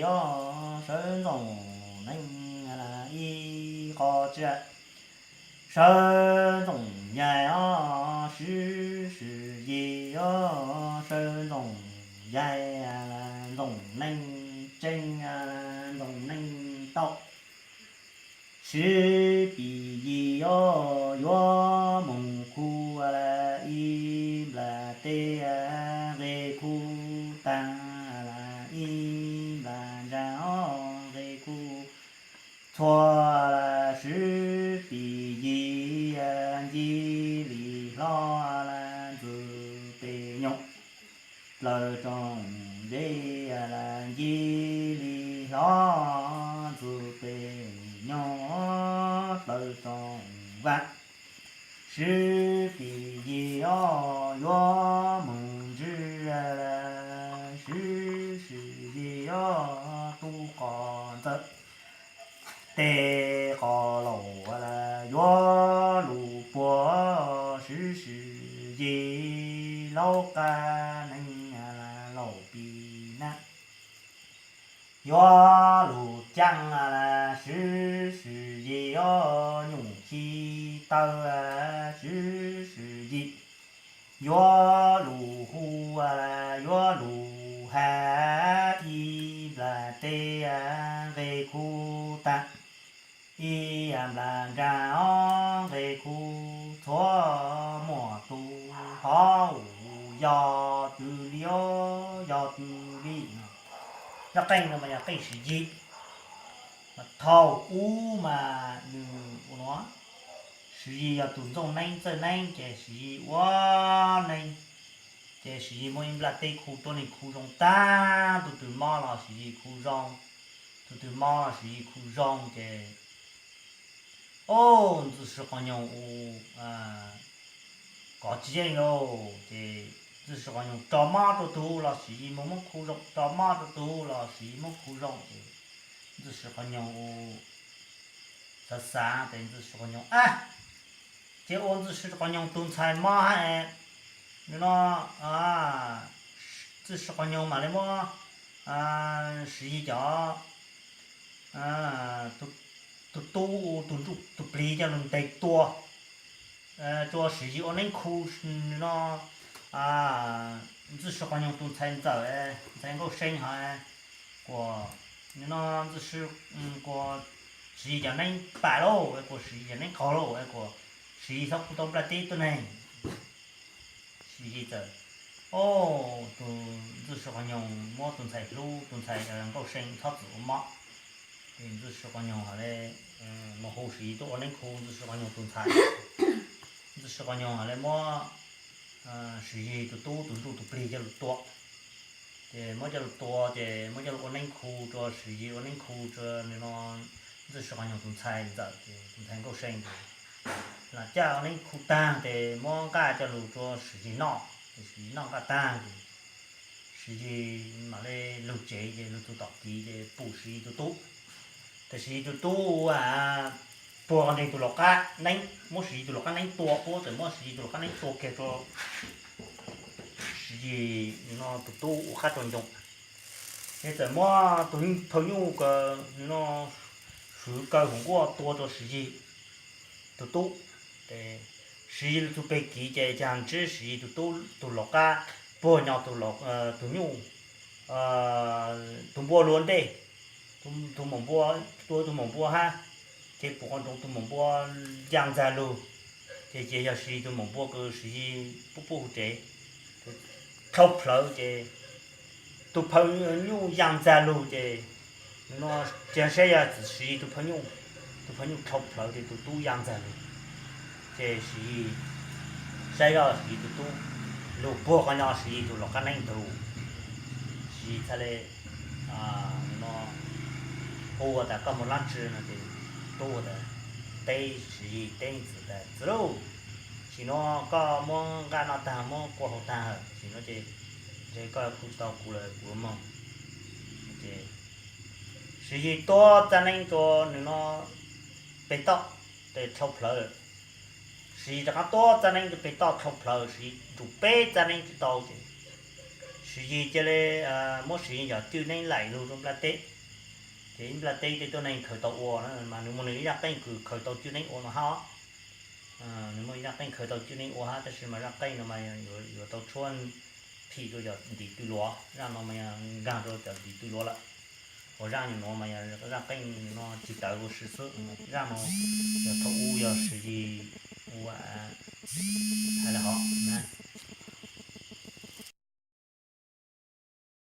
os, sawv ntxoov neeb ib qho tsiaj, sawv ntxoov yaig os, swv swm yig os, sawv ntxoov yaig, ntxoov neeg tseeb, ntxoov neeg tau. Swv pim yig os, yuav moog khu ib nplas teb, nqe khu taag ib nplas ntsaa os, nqe khu txhua. Swv pim yig, ncig li hlob, ntxwg pes nyoog dlawg tsoom zeb, ncig li hlob, ntxwg pes nyoog dlawg tsoom vaaj. Swv pim yig os, yuav moog ntswj, swv swm yig os, tub qos ntxawm, teg qos laus, yuav lug puag, swv swm yig laub qab neeb, laus pim nab, yuav lug caaj, swv swm yig os, nyuj ci taw, swv swm yig yuav lug hu, yuav lug has, ib nplas teb, nqe khu taag ib nplas ntsaa os, nqe khu txhua. Muaj tug hov yog twg li os, yog twg li? Nyob qeej no mas yog qeej swm yig, mas thaum ub mas nws ua no, swm yig yog tus ntxoov neeb txawj neeb ces swm yig ua neeb, ces swm yig muaj ib nplas teb khu tuab neeg khu zoo taag, tus twg mob los swm yig khu zoo, tus twg mob los swm yig khu zoo ces, o, ntxwg sw qhov nyoog ua kov tsis yeej lauj, ces ntxwg sw qhov nyoog tso mob rua tug los swm yig muaj muab khu zoo, tso mob rua tug los swm yig muab khu zoo ces ntxwg sw qhov nyoog ua xav xav ces ntxwg sw qhov nyoog, a, ces ua ntxwg sw qhov nyoog tus ntxhais mob hab, no, ntxwg sw qhov nyoog mam li muab swv yig cov tus tub, tus ntsuj tus plig coj lug ntes tua, tsuas swv yig ua neeb khu no. Ntxwg sw qhov nyoog tus ntxhais ntxawm, ntxhais nkauj see hov, kuas no ntxwg sw, kuas swv yig cov neeb pam lauj, kuas swv yig cov neeb qaug lauj, kuas swv yig txhob khu tau nplaj teb tuab neeg. Swv yig txawm, o, tus ntxwg sw qhov nyoog muab tus ntxhais hlub, tus ntxhais nkauj see txhob txwm ua mob. Ces ntxwg sw qhov nyoog hov le, mus hu swv yig tuaj ua neeb khu ntxwg sw qhov nyoog tus ntxhais. Ntxwg sw qhov nyoog hov le muab swv yig tus tub tus ntsuj tus plig coj lug tua. Ces muab coj lug tua ces muab coj lug ua neeb khu rua swv yig, ua neeb khu rua no ntxwg sw qhov nyoog tus ntxhais ntxawm ces tus ntxhais nkauj see ces lam caj ua neeb khu taag ces muab nqaj coj lug rua swv yig noj, ces swv yig noj nqaj taag ces swv yig mam le lug tsev ces lug txug tom kiv ces pum swv yig tus tub. Ces swv yig tus tub puag nreeg tus lau qab neeb, muab swv yig tus lau qab neeb tua, puab txawm muab swv yig tus lau qab neeb tua kiag rua swv yig no tus tub ua qab tau ncoo. Ces txawm muab tus phauj nyuj ko no swv kaw hum nkuaj tua rua swv yig tus tub. Swv yig lug txug peg kiv ces caag ntsib swv yig tus tub tus lau qab puag nyo tus nyuj, tus npua luag ntej, tus maum npua, tua tus maum npua hab, ces pum qhov nroos tus maum npua ya ntxag lug, ces ces yog swv yig tus maum npua kws swv yig pub pub huv tsev, dhau plhawv ces tus phauj nyuj ya ntxag lug ces no, ces saib yog swv yig tus phauj nyuj, tus phauj nyuj dhau plhawv ces tus tub ya ntxag lug, ces swv yig saib yog swv yig tus tub lug puag qhov nyo swv yig tus lau qab neeb ntug. Swv yig txhad le no hu tas koj moog dlaab tsi no ces tub tas teb, swv yig teb ntxwv tas txwv lauj, sim no koj muab nqaj noj taag muab kua haus taag, sim no ces ntshe koj khu tsis tau kuv lawm kuv moog. Swv yig tuab txaab neeb rua nws no peg toj, ces dhau plhawv lawm. Swv yig rov qaab tuab txaab neeb rua peg toj dhau plhawv, swv yig nrug peb txaab neeb tsi tau ces swv yig cia le muab swv yig cov cwj neeb laim lug rua nplaj teb. Ces ib nplaj teb tej tuab neeg khaws tau ua na mas nws muaj nws ib zaj qeej kws khaws tau cwj neeb ua no hab. Nws muaj ib zaj qeej khaws tau cwj neeb ua hab, tab sis mas zaj qeej no mas yuav tau tshuab phim rau cov ntiv tw luav, zaj no mas yog nkag rau cov ntiv tw luav lawm. Ua zaj nyuam nuav mas yog zaj qeej no tsis tawv ua si xwb, zaj no yog thaum ub yog swv yig ua hais le hov na.